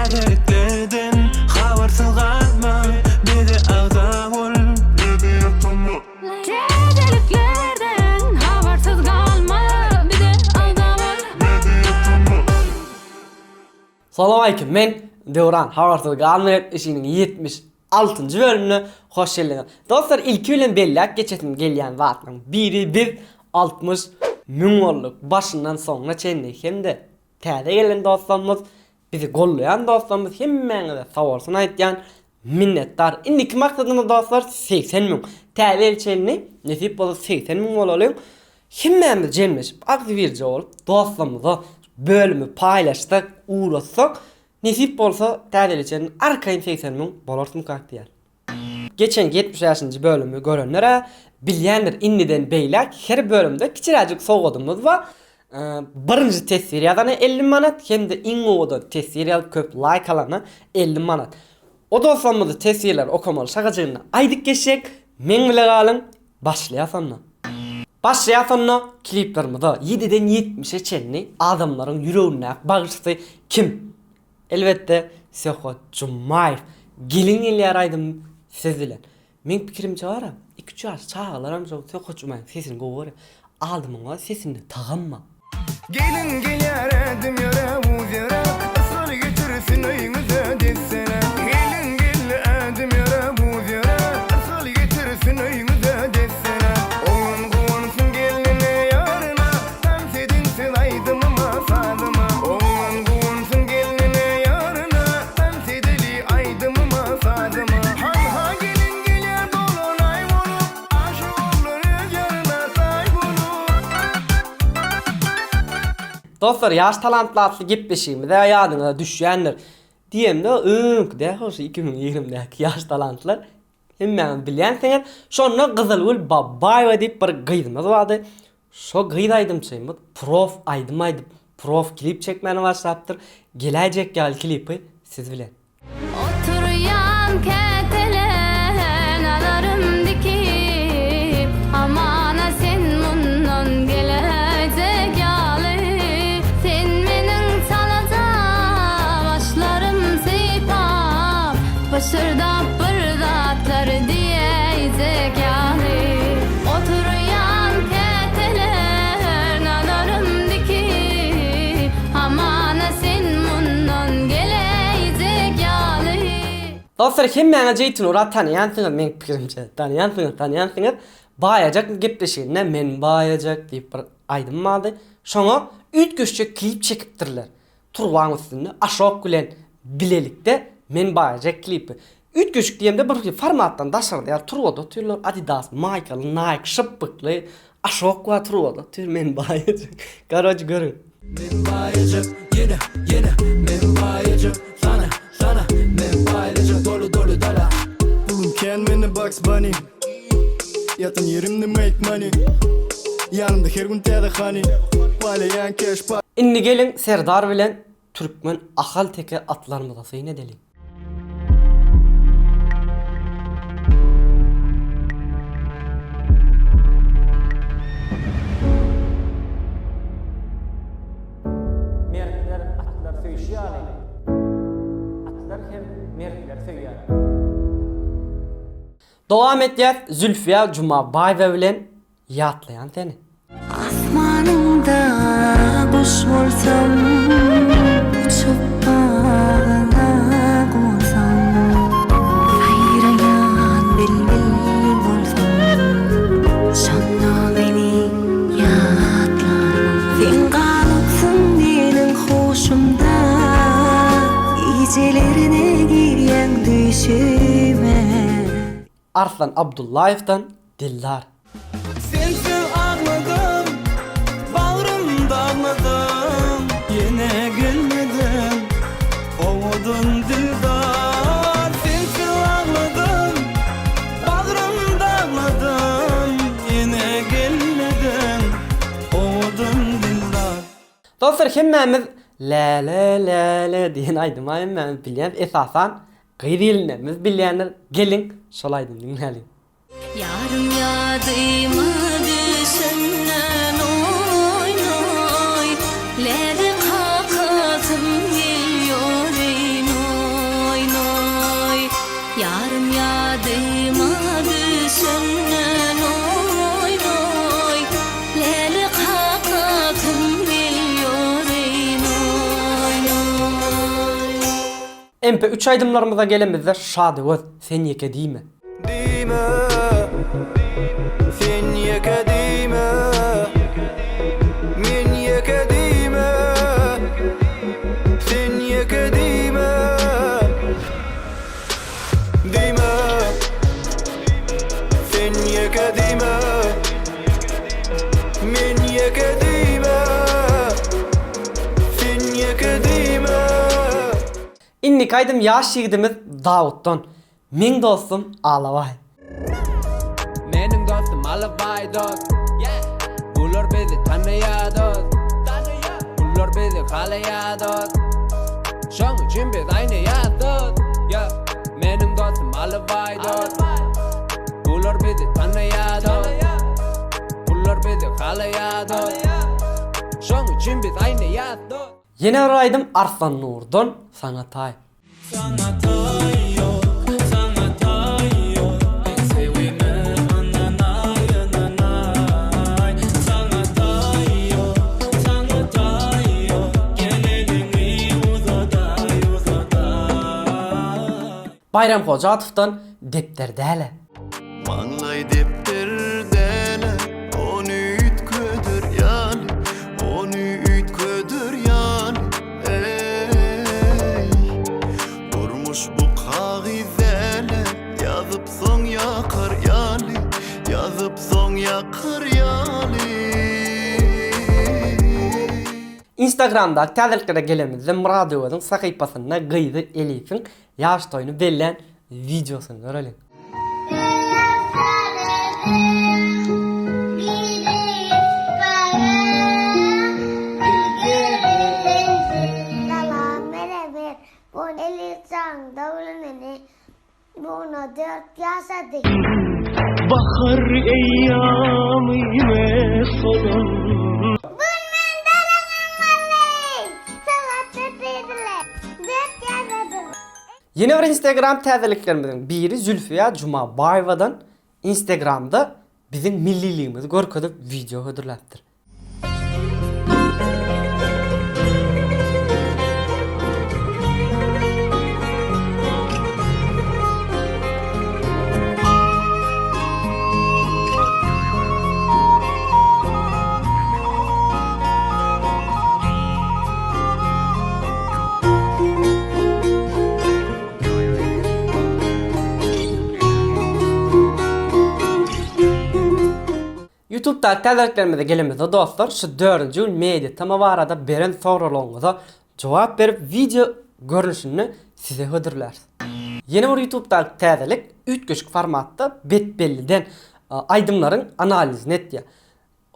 Täzeliklerden habarsyz galma bize agza bol. Täzeliklerden habarsyz galma bize agza bol. Salowmaleýkim men Döwran habarsyz galma gepleşiginiň 76-njy bölümine hoş geldiňiz. Dostlar ilki bilen belläp geçesim gelýän zatlaryň biri biz 60 müň bolduk başyndan soňuna çenli hem-de täze gelen dostlarymyz bizi gollaýan dostlarymyz hemmäňize sagbolsun aýtýan minnetdar. Indiki maksadymyz dostlar 80 müň. Täze ýyl çenli nesip bolsa 80 müň bolalyň. Hemmämiz jemleşip agzybirje bolup dostlarymyza bölümi paýlaşsak, ugratsak nesip bolsa täze ýyla çenli arkaýyn 80 müň bolarysmykak diýýän. Geçen 75-nji bölümi görenler-ä bilýändir, indiden beýläk her bölümde kiçiräjik sowgadymyz bar. Birinji teswir ýazana 50 manat hem-de iň owadan teswir ýazyp köp laýk alana 50 manat. O dostlarymyzy teswirleri okamaly şagajygynda aýdyp geçjek. Meň bile galyň, başlaýas onda. Başlaýas onda kliplerimize. Ýediden ýetmişe çenli adamlaryň ýüregindäki bagşysy kim? Elbetde Söhbet Jummaýew. Gelin gelýär aýdym siz bilen. Meň pikirimçe bara, iki-üç ýaşly çagalaram şo Söhbet Jummaýewiň sesini gowy görýär. Adamyň sesinde tagam bar. Gelin gelýär ädim ýöräp uz ýöräp, Ysgal getirsin öýüňize dessine. Gelin geldi ädim ýöräp uz ýöräp, Ysgal getirsin öýüňize dessine. Oglan guwansyn gelnine ýaryna, Tans ediň siz aýdymyma sazyma. Oglan guwansyn gelnine ýaryna, Tans edeli aýdymyma sazyma. Hanha gelin gelýär dolan aý bolup, Aşyk oglan öz ýaryna taý bolup. Dostlar Ýaş talantly atly gepleşigimiz-ä ýadyňyza düşýändir. Diýemde öňki däl hoş 2020-däki ýaş talantlar hemmäňiz bilýänsiňiz. Şonda Gyzylgül Babaýewa diýip bir gyzymyz bardy. Şo gyz aýdymçymyz prof aýdym aýdyp, prof klip çekmäne başlapdyr. Geläýjek ýaly klipi siz bilen. Oturýan käteler nazarym dikip, Hamana sen mundan geläýjek ýaly. Sen meniň çalaja başlarym sypap, Pyşyrdap bir zatlar diýäýjek ýaly. Oturýan käteler nazarym dikip, Hamana sen mundan geläýjek ýaly. Dostlar hemmäňiz Jeýtun Urat tanaýansyňyz meň pikirimçe tanaýansyňyz tanaýansyňyz baýajak gepleşiginde men baýajak diýip bir aýdym bardy şoňa üýtgeşjek klip çekipdirler Turbaň üstünde Aşok bilen bilelikde Men baýajak klipi. Üýtgeşik diýemde bir formatdan daşarda ýaly turbada otyrlar Adidas maýkaly Nike şypbykly Aşok bar turbada otyr Men baýajak. Karoç görüň. Men baýajak ýene ýene men baýajak sana sana men baýlajak doly doly dala. Pulum kän mende Bugs Bunny Ýatan ýerimde make money Ýanymda her gün täze honey Paýlaýan cash Indi geliň Serdar bilen türkmen ahal-teke atlarymyza syn edeliň. Mertler atlary söýşi ýaly, atlar hem mertleri söýýär. Dowam etýäs Zülfiýa Jumabaýewa bilen Ýatlaýan seni. Asmanyňda guş bolsam, uçup bagyňa gonsam, saýraýan bilbil bolsam, şonda meni ýatlarmyň. Sen galypsyň meniň huşumda, gijelerine girýäň düýşüme. Arslan Abdullaýewden Dildar. Sensiz agladym, bagrym dagladym, Ýene gelmediň, owadan dildar. Sensiz agladym, bagrym dagladym, Ýene gelmediň, owadan dildar. Dostlar hemmämiz Läle läle diýen aýdymy hemmämiz bilýäris esasan Gyz gelinlerimiz bilýändir geliň şol aýdymy diňläliň. Ýarym ýadyma düşenden oý-oý, Läle kakasym gelýor eý-noý. MP üç aýdymlarymyza gelemizde Şadöwez, Sen ýeke diýme. Diýme, sen ýeke diýme, men ýeke diýme, sen ýeke diýme, diýme, sen ýeke diýme, men ýeke diýme, sen ýeke diýme. Indiki aýdym ýaş ýigidimiz Dawutdan, Meň dostum Alabaý. Meniň dostum Alabaý dost. Bular bizi tanaýar dost. Bular bizi halaýar dost. Şoň üçin biz aýnaýas dost. Meniň dostum Alabaý dost. Bular bizi tanaýar dost. Bular bizi halaýar dost. Şoň üçin biz aýnaýas dost. Ýene bir aýdym Arslan Nurdan Saňa taý. Saňa taý ýok, saňa taý ýok Men söýgime ynanaý, ynanaý Saňa taý ýok, saňa taý ýok Gel eliňi uzadaý, uzadaý. Baýram Hojatowdan Depder däl-ä. Maňlaý depder däl-ä, ony üýtgeder ýaly, ony üýtgeder ýaly, eý. Durmuş bu kagyz däl-ä, ýazyp soň ýakar ýaly, ýazyp soň ýakar ýaly. Instagramdaky täzeliklere gelenimizde Myrat Öweziň sahypasynda gyzy Elifiň Ýaş toýuny bellän wideosyny göreliň. Bahar eýýamy mesalan. Ýene bir Instagram täzeliklerimiziň biri Zülfiýa Jumabaýewadan Instagramda biziň milliligimizi görkezip wideo hödürläpdir. Ýutubdaky täzeliklerimize gelemizde dostlar şu dördünji gün media tm barada beren soraglaryňyza jogap berip wideo görnüşinde size hödürläris. Ýene bir ýutubdaky täzelik üýtgeşik formatda bet belliden aýdymlaryň analizini etýär.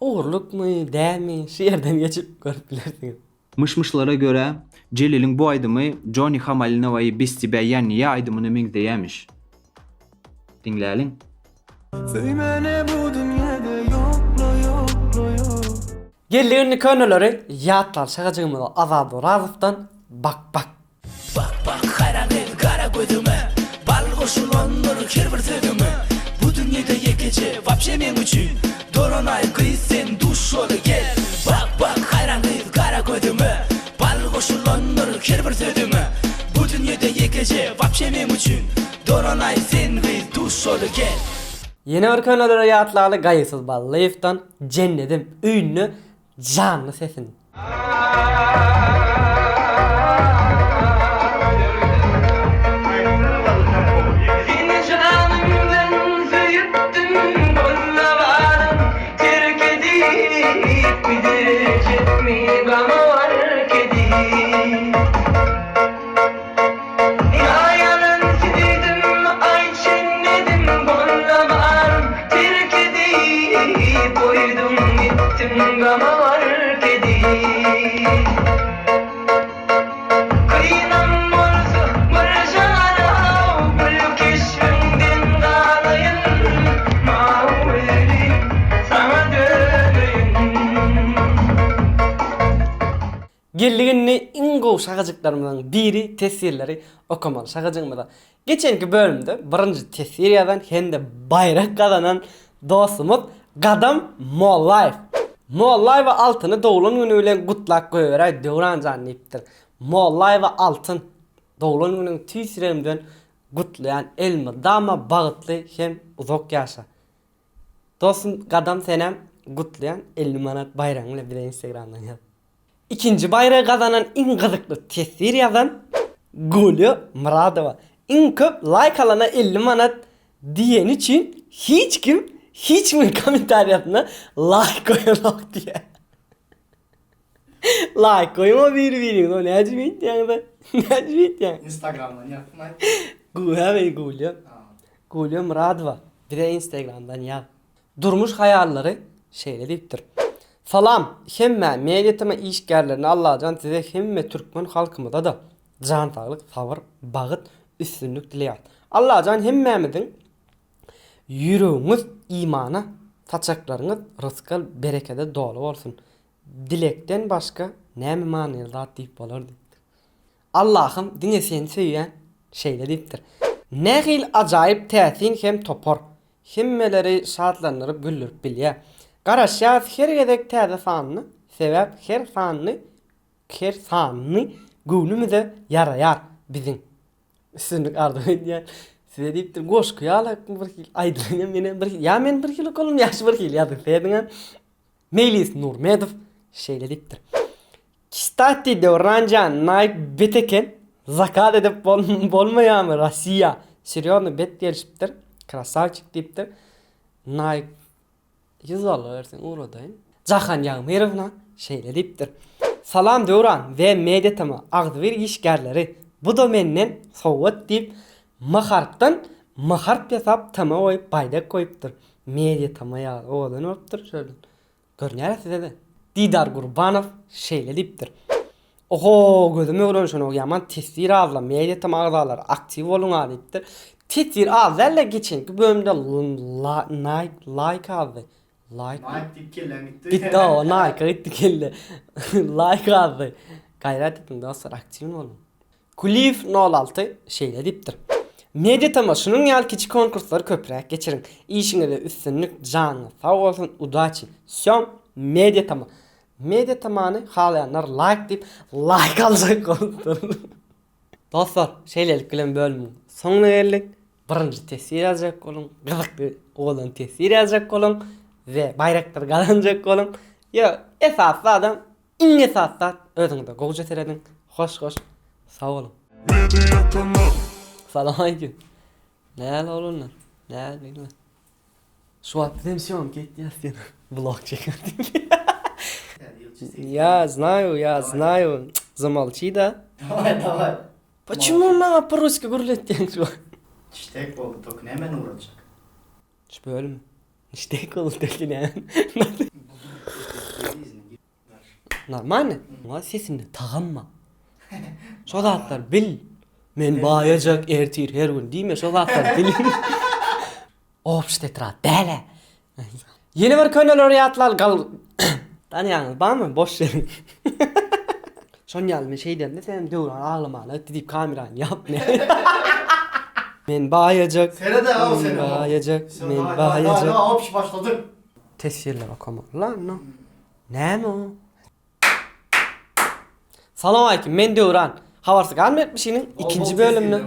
Ogurlykmy, dälmi şu ýerden geçip görüp bilersiňiz. Myş-myşlara görä, Jeliliň bu aýdymy Jony Hamalinowaýy Bez tebä ýa ne ýa aýdymyna meňzeýämiş. Diňläliň. Söýmene bu dünýede ýok-la ýok-la ýok. Geldi indi köneleri ýatlar şagajygymyza Azat Orazowdan Bak bak. Bak bak haýran gyz gara gözüňe Bal goşulandyr her bir sözüňe Bu dünýede ýekeje wapşe meň üçin Dolanaý gyz sen duşaly gel Bak bak haýran gyz gara gözüňe Bal goşulandyr her bir sözüňe Bu dünýede ýekeje wapşe meň üçin Dolanaý sen gyz duşaly gel. Ýene bir könelere ýatlaly Gaýgysyz Ballyýewdan Jennedim öýünde janly sesini. Seni janymdan söýüpdim gözlebanym Terk edip gidejekmi gama gark edip Ýa ýalan söýdüm aý çennedim Gollamam terk edip goýdum gitdim gama gark edip Kynam bolsa bir jana gül keşbiňden galaýyn Mawy saňa döneýin. Geldik indi iň gowy şagajyklarymyzyň biri teswirleri okamaly şagajygymyza. Geçenki bölümde birinji teswir ýazan hem-de baýrak gazanan dostumyz Gadam Mollaýew. Mollaýewa Altyny doglan güni bilen gutlap goýberäý Döwranjan diýipdir. Mollaýewa Altyn. Doglan günüň tüýs ýüregimden gutlaýan elmydama bagytly hem uzak ýaşa. Dostum Gadam senem gutlaýan 50 manat baýragyň bilen bize instagramdan ýaz. Ikinji baýragy gazanan iň gyzykly teswir ýazan Gulýa Myradowa. Iň köp laýk alana 50 manat diýeni üçin hiç kim hiç kimiň kommentariýasyna laýk goýanok diýýär. Laýk goýuň o biri biriňize o näce beýtýäňiz-a? Näce beýtýäň? Instagramdan ýazsyn aýt. Gulýa beý Gulýa. Gulýa Myradowa bize Instagramdan ýaz. Durmuş haýallary şeýle diýipdir. Salam hemmä Media TM işgärlerine Allajan size hemme türkmen halkymyzada jan saglyk sabyr bagyt üstünlik dileýäs. Allajan hemmämiziň Ýüregiňiz imana, saçaklaryňyz rysgal berekede doly bolsun. Dilekden başga näme manyly zat diýip bolar diýipdir. Allahym diňe seni söýýän şeýle diýipdir. Nähili ajaýyp täsin hem topar. Hemmeleri şatlandyryp güldürip bilýär. Garaşýas her gezek täze sanyna sebäp her sanyny her sanyny göwnümize ýaraýar biziň. Üstünlik arzuw edýän. Size diýipdir, goşgy ýaly bir hili aýdylan hem menem bir hili, ýa men bir hili okalym, ýa şu bir hili ýazyp berdiňem. Meýlis Nurmedow şeýle diýipdir. Kstati Döwranjan Nike bet eken, zakaz edip bolmaýarmy Rossiýa? Serýozno bet gelşipdir. Krasawçik diýipdir. Nike 100 dollar berseň ugradaýyn. Jahan Ýagmyrowna şeýle diýipdir. Salam Döwran we Media TM agzybir işgärleri bu-da menden sowgat diýip M harpdan M harp ýasap TM goýup baýdak goýupdyr. Media TM ýaly owadan bolupdyr şöyle. Görünýär size-de. Didar Gurbanow şeýle diýipdir. Oho gözüm öwrenişenok ýaman teswir azla Media TM agzalary aktiw boluň-a diýipdir. Teswir az däl-de geçenki bölümde laýk azdy. Laýk. Naýk diýip kelläň gitdi. Gitdi o Naýka gitdi kelle. Laýk azdy. Gaýrat ediň dostlar aktiw boluň. Kuliýew nol alty şeýle diýipdir. Media TM şunuň ýaly kiçi konkurslary köpräk geçiriň. Işiňizde üstünlik janyňyz sag bolsun udaçi. Wsýo Media TM. Media TM-ny halaýanlar laýk diýip laýk aljak bolupdyr. Dostlar şeýlelik bilen bölümiň soňuna geldik. Birinji teswir ýazjak boluň, gyzykly owadan teswir ýazjak boluň we baýraklar gazanjak boluň. Ýa esasy zadam iň esasy zat özüňize gowja serediň. Hoş hoş sag boluň. Salam aleýkum. Näl oglanlar? Näl bilme. Şu wagt bizem sýomka etýäs diýen vlog çekip. Я знаю, я знаю. Замолчи да. Daway daway. Почему maňa po-russki gürletýäň şu wagt? Niştek boldy tok näme ugratjak? Şu bölüm. Niştek boldy tok näme? Normalny. Muňa sesinde tagam bar. Şo zatlar bil. Men baýajak ertir her gün diýme şo zatlar bil. Obşi tetrad däl-ä. Ýene bir köneleri ýatlal gal Tanýaňyz barmy boş ýeriň. Şon ýaly men şeýdemde senem Döwran aglamana gitdi diýip kamerany ýap. Men baýajak. Seret-ä o Men baýajak. Men baýajak. Obşi başladyk. Teswirler okamaly lan no. Näme o? Salam aleýkum men Döwran. Habarsyz galma etmişiniň ikinji bölümine.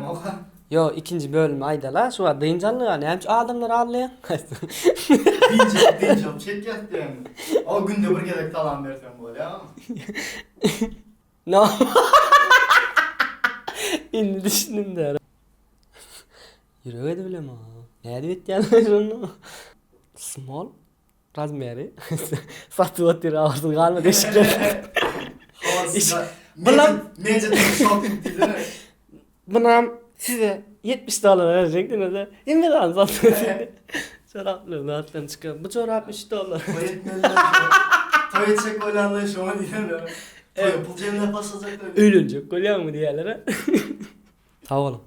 Ýo ikinji bölümi aýdala şu wagt dynç aldyga näme üçin adamlar aldaýaň? Dynç alyp dynç alyp çekýäs diýen. O günde bir gezek salam berseň bolýa. No. Indi düşündim däl. Ýürek edibilem ha. Nädip etýän şonda? Small Razmeri satyp otyr agyrsyn galmady eşikler. Bulam shopping diýsene. Bunam size 70 dollara berjek diýmese, hemme zady satyp otyr. Çoraplar zatdan çykar. Bu çorap 3 dollar. Toý etmeli. Toý etjek bolýanlar şoňa diýsene. Toýa pul jemläp başlajaklar. Öýlenjek bolýaňmy diýýärler. Sag boluň.